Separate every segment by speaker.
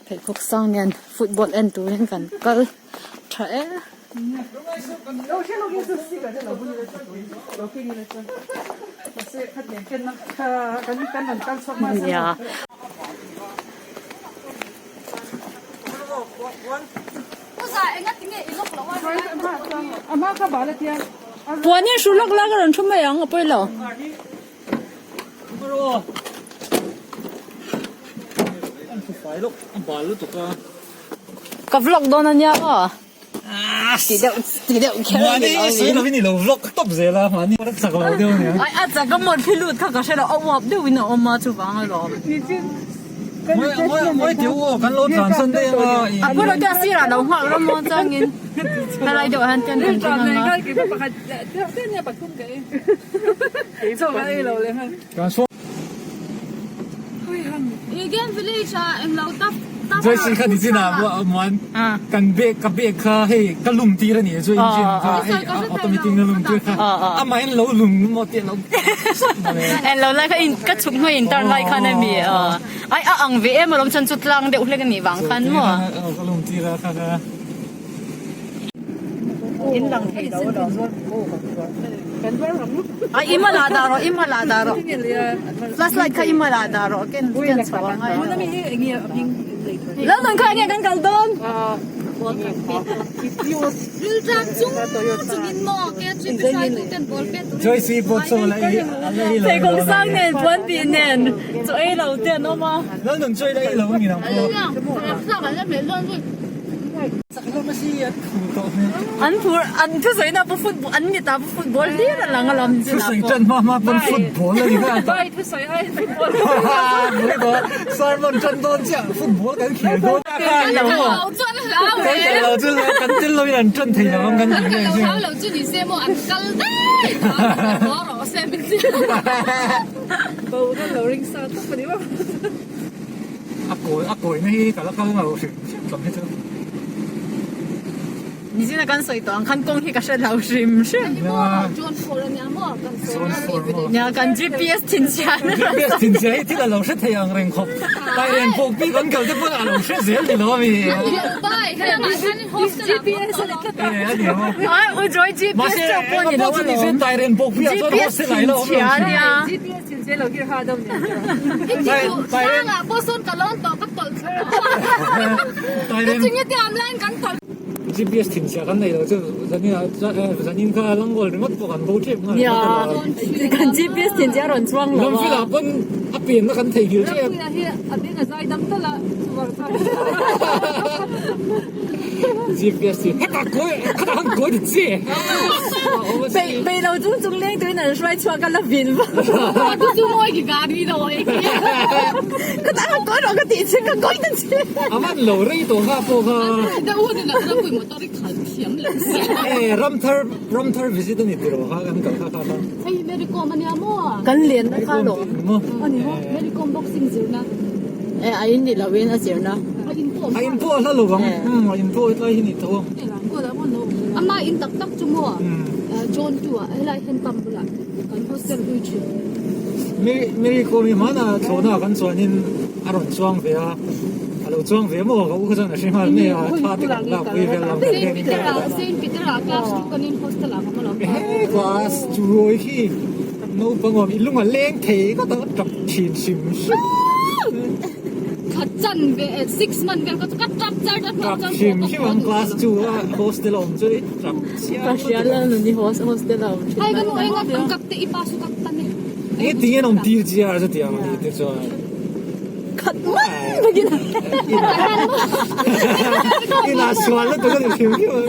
Speaker 1: Pheikhawk sang nen football en turin kan kal tha e. Nia. Puan in hru lawk la ka rawn thu mai ang a pawi lo. Ka vlog dawn a nia aw. Ti deuh ti deuh kher a ni lo ni. Ai a chak a mawn hi lut kha ka hre lo a uap deuhin a awm a chuvang alawm. A pawi lo te a sirah lo nghak rawh maw chuangin helai deuhah hian tent an ding ang a.
Speaker 2: Joyce kha nichinah muan kan bag ka bag kha hei ka lum tir a nih chu engine kha hei automatic in a lum tir kha amah in lo lum maw tih a lo
Speaker 1: En lo lai kha in ka chhuk hnuai in turn lai khan a mi ai a ang ve em alawm chuan chu tlang deuh hlek a nih vang khan maw.
Speaker 2: Ka lum tir a kha kha.
Speaker 1: In lang thei lo alawm. Ai i mala dah rawh i mala dah rawh flashlight kha i mala dah rawh ken ken chho ang ai. London kha enge kan kal dawn. Pheikhawk sang nen puan bih nen chaw ei lo te an awm a. An phur an thusawi na pawh football an ni ta pawh football hlir a lang alawm nichin ah pawh.
Speaker 2: Thusawi tan hma hma pawn football a ni kha.
Speaker 1: Vai thusawi aiin football.
Speaker 2: Sermon tan dawn chiah football kan khel dawn. Kan kal lo chu kan tel lo in an tan thei lo ang kan ti nge chu. A kawi a kawina hi ka la kal lo hrim hrim tlawm hi chu.
Speaker 1: Nizina kan sawi tawh ang khan kawng hi ka hre lo hrim hrim. Nia kan GPS thinchhia na rawn sawi.
Speaker 2: GPS thinchhia hi thil a lo hre thei ang reng khawp. Tairen pawh pi kan kal te pawn a lo hre zel ni lo a mi.
Speaker 1: Ai u Joy GPS chauh pawh ni lo alawm. GPS thinchhia nia.
Speaker 2: GPS thinchhia kan nei lo chu zanin kha Langkawl ringawt pawh kan bo tep nghal
Speaker 1: Nia kan GPS thinchhia a rawn chuang lo a.
Speaker 2: Lamfilah pawn a penna kan theihnghilh tep. GPS hi hetah kawi khatah khan kawi ta che.
Speaker 1: Peih peih lo chung chung leng tuin an hruai chhuak a la vin vak. Khatah khan kawi rawh ka tih che ka kawi ta che.
Speaker 2: A van lo rei tawh kha pawh kha. Eh ramthar ramthar visit a ni tiraw kha kan kal kha kha kha.
Speaker 1: Kan len na kha lawm. Eh a in ni lo in a zirna.
Speaker 2: A in pawh a hla lo vang. Umm a in pawh hetlai hi ni tho ang.
Speaker 3: Ama in tak tak chu maw John tu ah helai hian pump bulah kan hostel hlui thin.
Speaker 2: Mary Kom hi hmanah thlawhna ah kan chuanin a rawn chuang ve a, a lo chuang ve maw ka u kha chuan a hre nghal mai a, thla te kan lak pui vel ang
Speaker 3: Saint Peter ah Saint Peter ah class chu kan in hostel ah ka hmu lo.
Speaker 2: Ehe class chu ruai hi naupang awm i lung a leng thei ngawt ang a tap thin hrim hrim.
Speaker 3: Khat chan ve 6 month vel ka chu ka tap char char
Speaker 2: Tap hrim hrim ang class chu a hostel a awm chu i tap chiang
Speaker 1: Ka hria la nuni hostel a awm thin.
Speaker 3: Hai ka nu enga ang kap te i pa su kap tan e.
Speaker 2: Enge tinge an awm tir chi a chutiang a ni te chuan.
Speaker 1: Khat mai takin
Speaker 2: Inah sual lutuk a ni hrim hrim ang.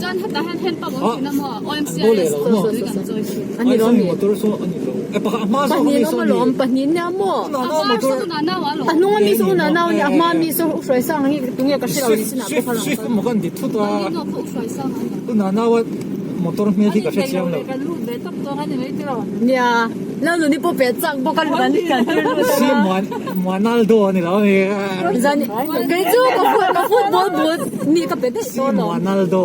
Speaker 3: Chuan hetah hian hand pump awm thin a maw OMCRS kan chawi thin.
Speaker 1: A ni lo mi?
Speaker 2: Motor saw a ni lo. E pakhat a hma zawk a mi saw a ni.
Speaker 1: Pahnih awm alawm, pahnih nia maw?
Speaker 3: A var saw unah nau a lawm.
Speaker 1: A hnung a mi saw unah nau a ni, a hma mi saw u hruai sang ang hi tunge ka hre lo ni chinah pawh ka lang.
Speaker 2: Swift emaw ka an ti thut a.
Speaker 3: Baleno pawh u hruai sang ang a.
Speaker 2: Unah nau a motor hmel hi ka hre chiang lo.
Speaker 1: Nia, Lalnuni pawh pe chak bawk a kan kan tir lut
Speaker 2: Si Muanaldo a ni lo a mi.
Speaker 1: Zan kei chu ka football boot mi ka pe daih dawn lo.
Speaker 2: Si Muanaldo.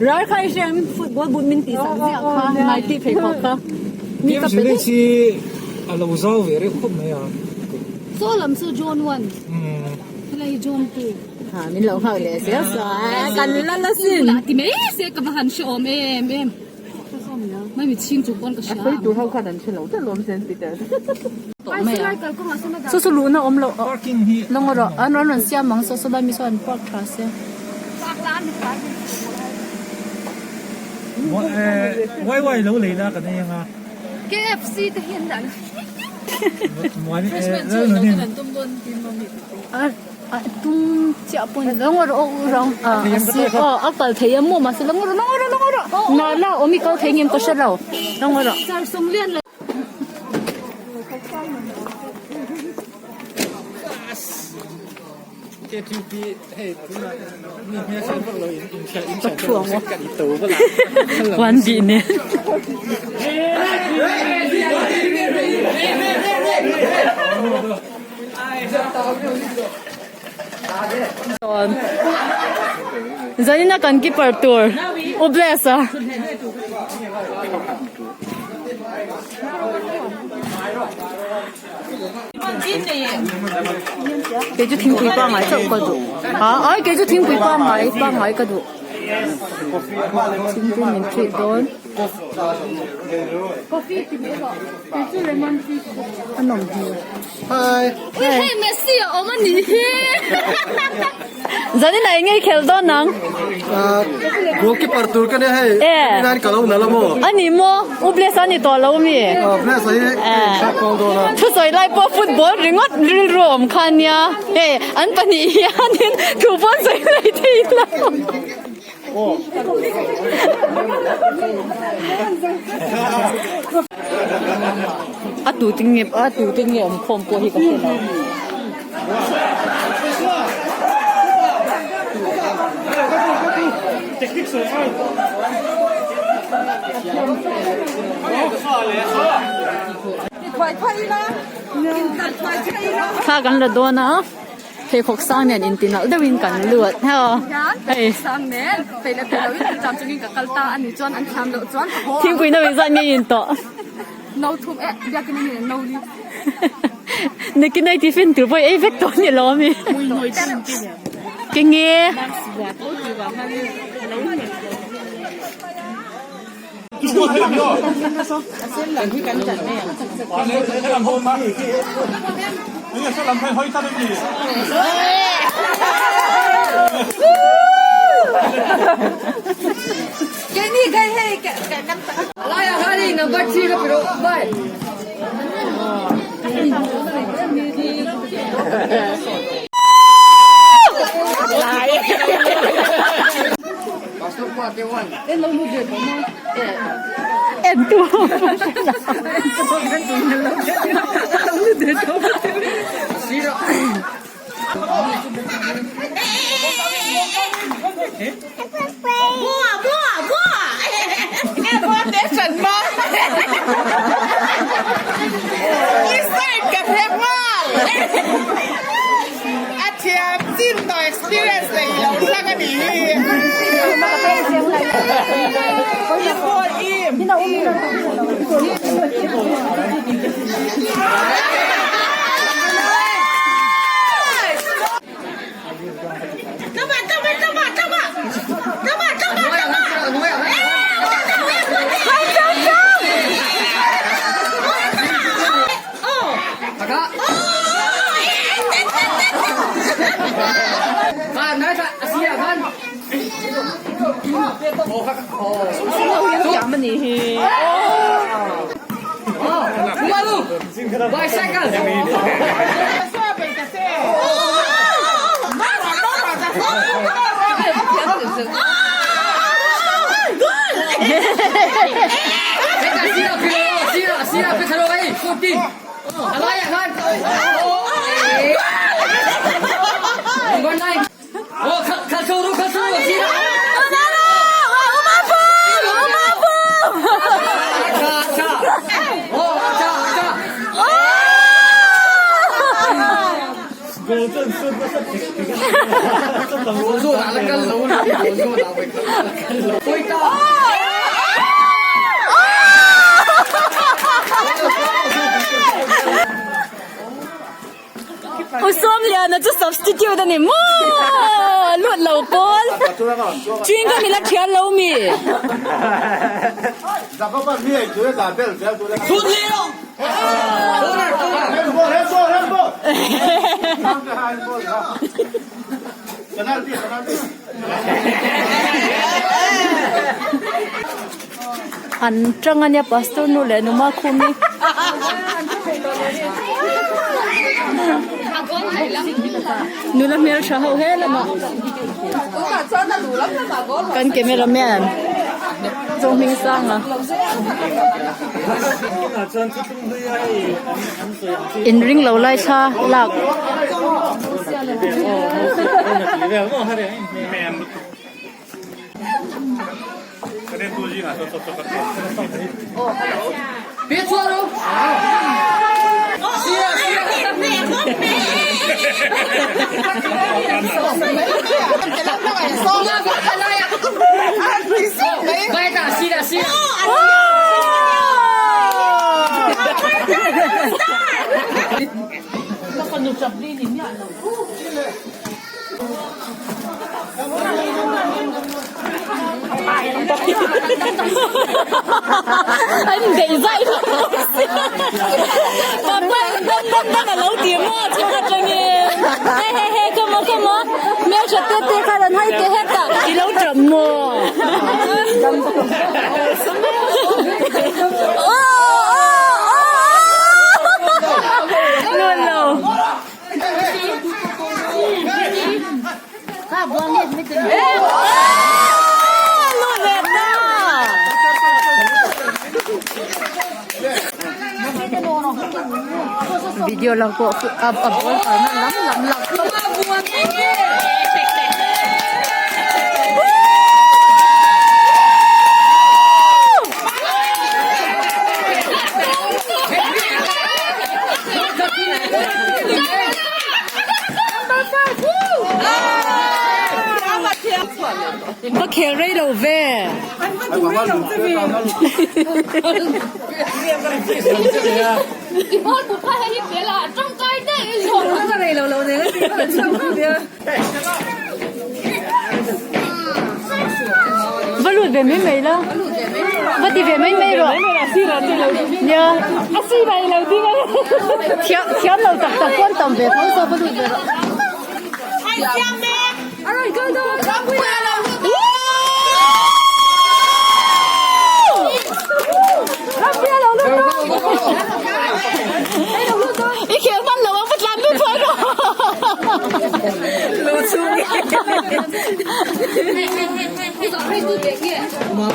Speaker 1: Ral kha i hria em football boot min tih sak ziah kha Nike pheikhawk kha.
Speaker 3: Mi ka pe daih.
Speaker 2: Hi a lo zau ve reuh khawp mai a.
Speaker 3: Saw lam chu John 1. Helai hi John 2.
Speaker 1: Ha min lo nghak leh zel sa kan la la sin.
Speaker 3: Ti mai se ka va han hre awm em em. Mai mi chhing chung pawn ka hria.
Speaker 4: A sawi tur ho khan an hre lo ta lawm Saint Peter.
Speaker 1: Chu chu luhna awm loh.
Speaker 2: Parking hi
Speaker 1: Lawng erawh an rawn rawn siam ang saw saw lai mi saw an park tha se.
Speaker 2: Wai wai lo lei la kan ei anga.
Speaker 3: KFC te hi an dah
Speaker 1: A tum chiah pawh ni lawng erawh aw rang a si aw a kal thei a maw mahse lawng erawh lawng erawh lawng erawh nala awm i kal thei ngem ka hre lo lawng erawh. Puan bih nen. Zanina kan keeper tur U Bless a. Kei chu thingpui pangngai chauh ka duh a ai kei chu thingpui pangngai pangngai ka duh thingpui min hrih dawn a nawm hmel
Speaker 3: hei Messi a awm a nih hi
Speaker 1: zanin ah eng nge i khelh dawn ang
Speaker 5: goalkeeper tur ka nia hei nan ka lo nal a maw
Speaker 1: a ni maw U Bless a ni tawh lo mi
Speaker 5: Bless a hi ka call dawn a
Speaker 1: thusawi lai pawh football ringawt rilru awm kha nia hei an pahnih hianin thu pawh an sawi mai thei lo a tu te nge a tu te nge awm khawm pawh hi ka hre lo. Thla kan la dawn a pheikhawk sang nen intinalh deuhin kan lut hei thingpui na mizat nge in tawh. Nakin ai tiffin tur pawh i ei vek tawh a ni lo ami? Kenge? En tu chu substitute a ni maw lut lo pawl chewing gum ila thian lo mi. An tang ania pastor nu leh numa khum hi nula hmeltha ho he lamah kan camera man Zohming Sanga inring lo lai thla lak. An beih zai hlawm bawk sia papa in dam dam dam a lo ti maw chhung atangin he he he come on come on hmeltha te te khan an hai teh hetah i lo tap maw aw aw aw nuan lo. Video lang pawh a a ball karna lam lam lak hlawm. Va khel rei lo ve. Va lut ve mai mai la. Va ti ve mai mai rawh. Nia. Thiam thiam lo tak tak pawn tam ve tho so va lut ve rawh. I khel hman lo ang va tlan lut thuai rawh.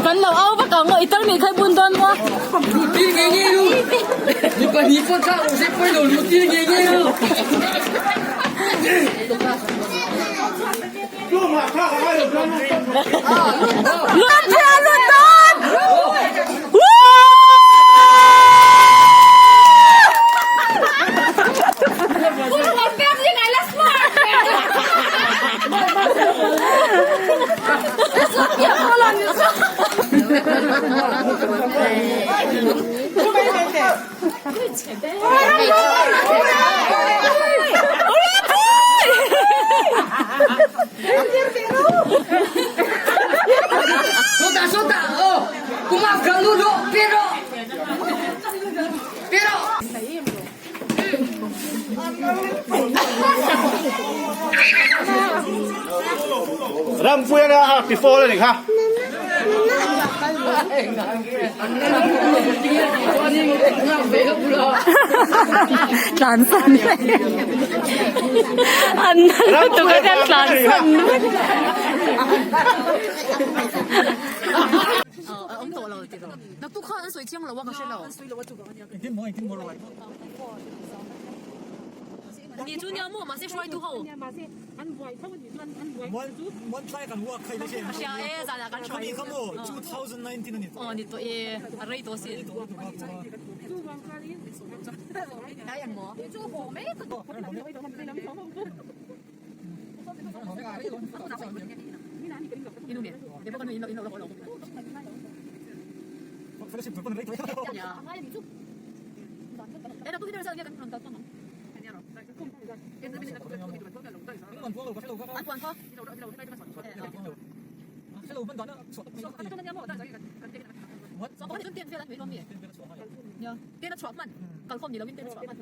Speaker 1: Kan lo au vak ang aw i tar mi khai bun dawn maw. Lut phei lut dawn.
Speaker 6: Rampuia na a ti fall a ni kha.
Speaker 1: Tlan san mai. An lutuk a kan tlan san mai. An puan kha. Ten a chhuah hman kalkhawm ni lovin ten a chhuah hman.